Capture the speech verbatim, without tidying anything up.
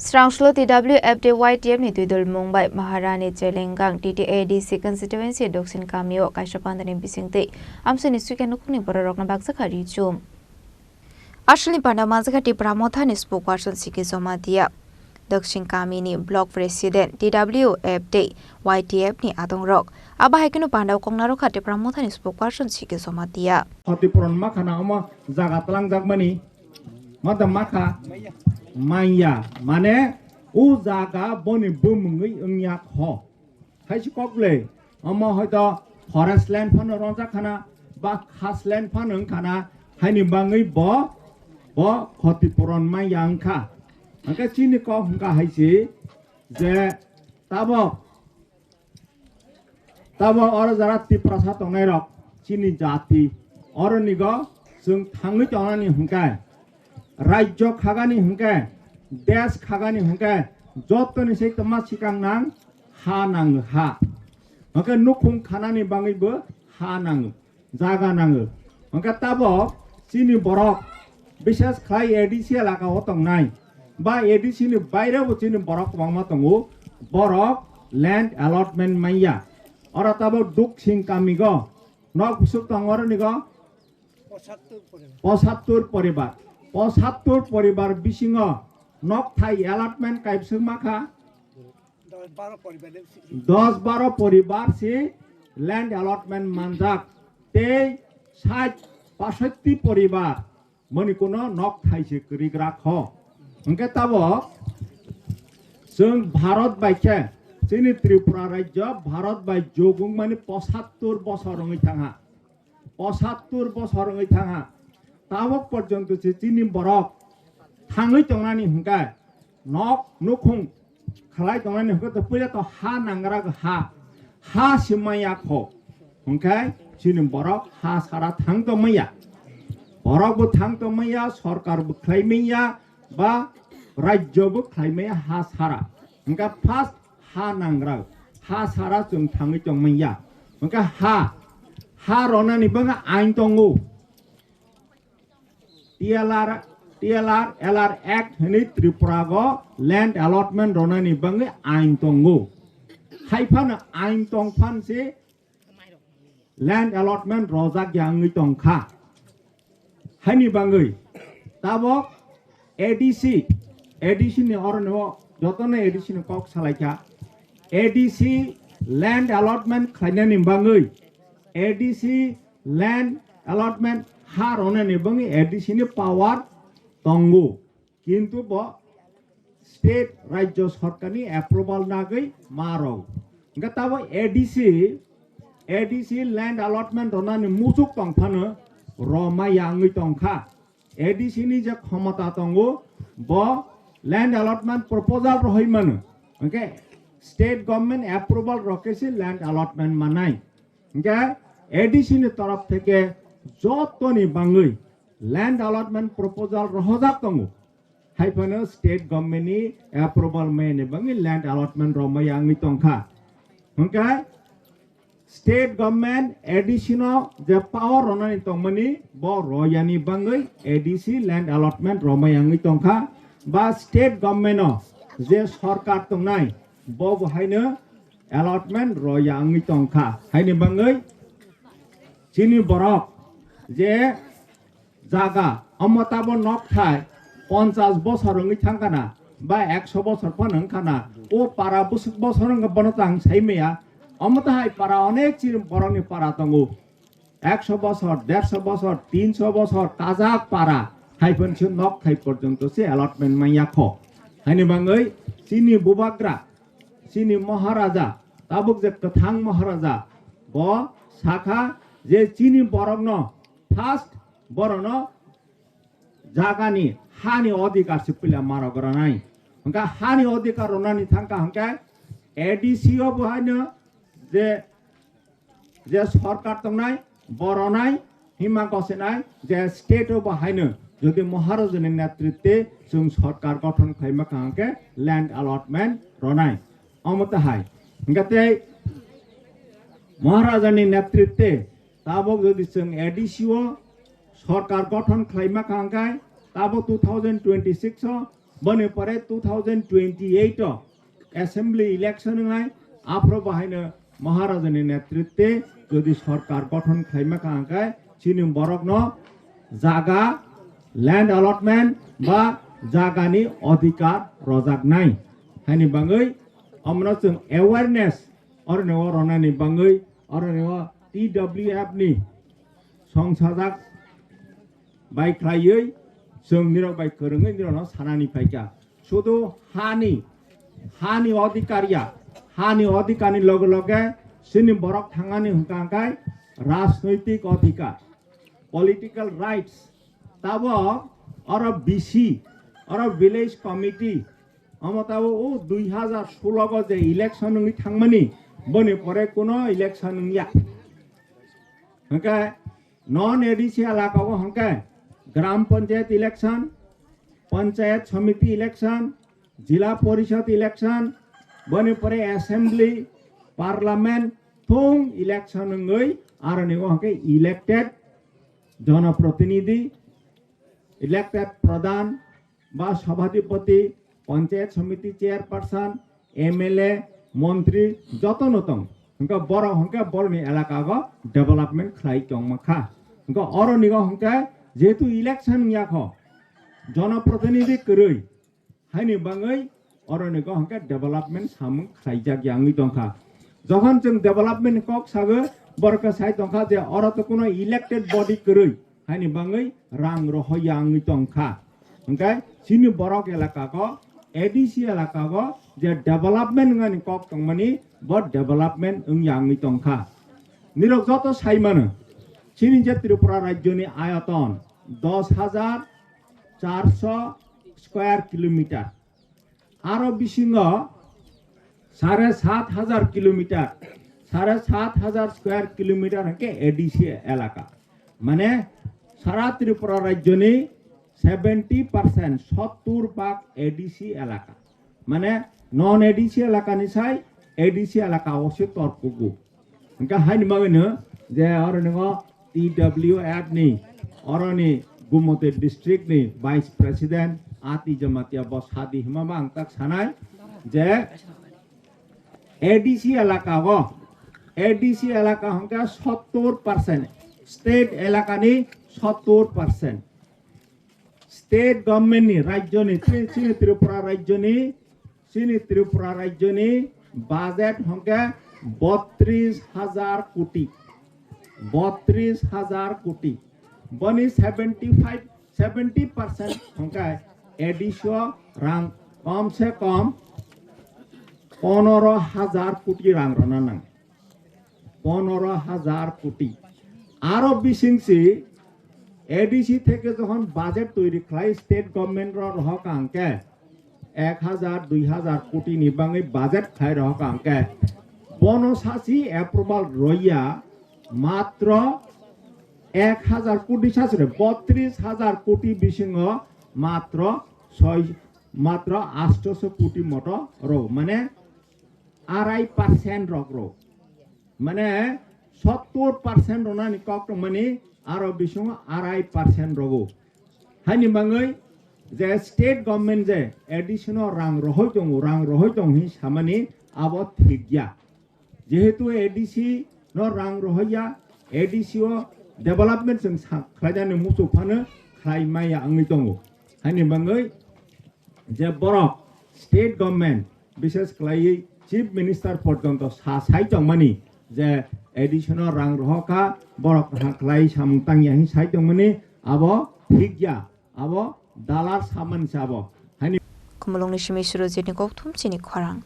Srangsulo T W F de Y T F ni twidulmung bai Maharani Chelengang T T A D C constituency Doksin Kamio kaisa pandani bisingtwi amsini suikha nukhungni bororokno bakjakha rijum. Aswlni panda manjakha Tipra Mothani spokesperson Siki Jomatia, Doksin Kamini block president T W F de Y T F ni adongrok. Abo hai kheno panda kok narwkha Tipra Mothani spokesperson Siki Jomatia. Khatipuron makhana omo jaga twlangjakmani. Mata makha manya, mane o jaga boni bumungwi wngya kho. Haisi kok le, omo hoito forest land phano ronjak khana, ba khas land phano wng khana, haini bangwi bo, bo khatipuron manya wngkha. Hwnkhe chini kok hwnkha haisi je tabok Tabo oro jara Tiprasa tongnairok chini jati, oronigo chwng thangwi tongnani hwnkhe, rajyo khagani hwnkhe, desh khagani hwnkhe, jotoni se tongma swkang nang ha nango ha. Hwnkhe nukhung khanani bangwibo ha nango, jaga nango. Hwnkhe tabok chini borok, bishes khlai A D C elaka o tongnai, ba A D C ni baire bo chini borok kwbangma tongo, borok land allotment manya. Oro tabok Duksing kamigo nok bwswk tongo, oronigo Pochattur poribar. Pochattur poribar. Pochattur poribar bisingo nok thai allotment kaibwswk makha. Dos baro poribar le si. Dos baro poribar si land allotment manjak. Tei sait pasotti poribar mani kuno nok thai se kwrwi gra kho. Hwnkhe tabok chwng Bharat bai khe, chini Tripura rajyo Bharat bai jogwng mani pochattur bosor wngwi thangha. Pochattur bosor wngwi thangha. Tabok porjonto se chini borok thangwi tongnani hwnkhe, nok nukhung khlai tongnani hwnkhe to puila to ha nangra ha, ha simaya kho. Hwnkhe chini borok ha sara thang tongmaya. Borok bo thang tongmaya, sorkar bo khlai maya, ba rajyo bo khlai maya ha sara. Hwnkhe first ha nangra, ha sara chwng thangwi tongmaya. Hwnkhe ha, ha ronani bangwi ain tongo. T L R, T L R, L R Act hwnwi Tripura go land allotment ronani bangwi ain tongo. Haiphano ain tongphan se land allotment rojak ya wngwi tongkha. Haini bangwi tabok A D C, A D C ni oro no jotono A D C ni kok salaikha. A D C land allotment khlainani bangwi, A D C land allotment ha ronani bangwi A D C ni power tongo, kintu bo state rajyo sorkarni approval nagwi ma rw. Hwnkhe tabo A D C, A D C land allotment ronani muchuk tongphano rw maya wngwi tongkha. A D C ni je khomota tongo, bo land allotment proposal rohoi mano. Hwnkhe state government approval rokhe se land allotment manai. Hwnkhe A D C ni torof theke jotoni bangwi land allotment proposal rohojak tongo. Haiphano state government ni approval maya ni bangwi land allotment rw maya wngwi tongkha. Hwnkhe state government A D C no je power ronani tongmani bo royani bangwi A D C land allotment rw maya wngwi tongkha, ba state government no je sorkar tongnai bo bo haino allotment rw ya wngwi tongkha. Haini bangwi chini borok je jaga, omo tabo nok thai ponchas bosor wngwi thangkha na, ba ekso bosor phano wngkha na, o para bwswk bosor wngkha bono tang sai maya. Omo tahai para onek chini borokni para tongo, ekso bosor, derso bosor, tinso bosor kajak para, haiphano se nok thai porjonto se allotment manya kho. Haini bangwi chini bubagra, chini Maharaja, tabuk je kwthang Maharaja, bo sakha je chini borokno first borokno jagani hani odhikar se puila ma rw granai. Hwnkhe hani odhikar rwnani thangkha hwnkhe A D C o bo haino je, je sorkar tongnai, bo rwnai, hima gosenai, je state o bo haino jodi Maharajani netritwe chwng sorkar gothon khlaima kha hwnkhe land allotment rwnai. Omo tahai. Hwnkhe tei Maharajani netritwe tabok jodi chwng A D C o sorkar gothon khlaima kha hwnkhe tabok two thousand twenty-six o Boni pore two thousand twenty-eight o assembly election wngnai, aphro bahaino Maharajani netritwe jodi sorkar gothon khlaima kha hwnkhe chini borokno jaga, land allotment ba jagani odhikar rojaknai. Haini bagwi omono chwng awareness oroni o ronani bagwi oroni o T W F ni songsajak bai khlaiwi chwng nirok bai kwrwngwi nirokno sanani phaikha. Sudu hani, hani odhikar ya, hani odhikarni loge loge chini borok thangani hwnkha hwnkhe rajnoitik odhikar, political rights, tabok oro B C, oro village committee, omo tabok o dui hazar solo o je election wngwi thangmani, boni pore kuno election wngya. Hwnkhe non A D C elaka o hwnkhe Gram Panchayat election, Panchayat Samiti election, Jila Porishad election, boni pore Assembly, Parliament, thung election wngwi aroni o hwnkhe elected jonoprotinidhi, elected pradhan ba sabhadipati, Panchayat Samiti chairperson, M L A, montri jotono tong. Hwnkhe borok hwnkhe borokni elaka o development khlai tongma kha. Hwnkhe oroni o hwnkhe jehetu election wngya kho, jonoprotinidhi kwrwi, haini bagwi oroni o hwnkhe development samung khlaijak ya wngwi tongkha. Jokhon chwng development ni kok sago, borok khe sai tongkha je oro to kuno elected body kwrwi, haini bagwi rang rohor ya wngwi tongkha. Hwnkhe chini borok elaka o, A D C elaka o je development wngnani kok tongmani, bo development wngya wngwi tongkha. Nirok joto sai mano, chini je Tripura rajyoni ayoton dos hajar charso square kilometer, aro bisingo sare sat hajar kilometer, sare sat hajar square kilometer hwnkhe A D C elaka. Mane sara Tripura rajyoni seventy percent, sottur bhag A D C elaka. Mane non A D C elakani sai A D C elaka o se tor kugo. Hwnkhe haini bagwino je oro ningo T W F ni, oroni Gumoti district ni Vice President Ati Jamatia bo sadi hima ba ang tak sanai je A D C elaka o, A D C elaka hwnkhe sottur percent, state elakani sottur percent. State government ni, rajyoni, chini, chini Tripura rajyoni, chini Tripura rajyoni budget hwnkhe botris hajar koti, botris hajar koti. Boni seventy five, seventy percent hwnkhe A D C o rang kom se kom ponoro hajar koti rang rwna nang. Ponoro hajar koti. Aro bisingsi A D C theke jokhon budget toiri khlai state government ro rohok angkhe ek hajar, dui hajar koti ni bagwi budget khlai rohok angkhe bono sasi approval roya matro ek hajar koti sasre botris hajar koti bisingo matro soi, matro astoso koti moto ro, mane arai percent rok ro. Mane sottur percent ronani kok tongmani aro bisingo arai percent rogo. Haini bagwi je state government je A D C no rang rohoi tongo, rang rohoi tong hin samani abo thik ya. Jehetu A D C no rang rohoi ya, A D C o development chwng sa-, khlaijani muchuk phano khlai maya wngwi tongo. Haini bagwi je borok state government, bishes khlaiwi chief minister porjonto sa sai tongmani je A D C no rang rohor kha, borok kaham khlai samung tangya hin sai tongmani, abo thik ya, abo dalar samani se abo. Haini Khumulwngni simi Surojit ni kokthum chini khorang.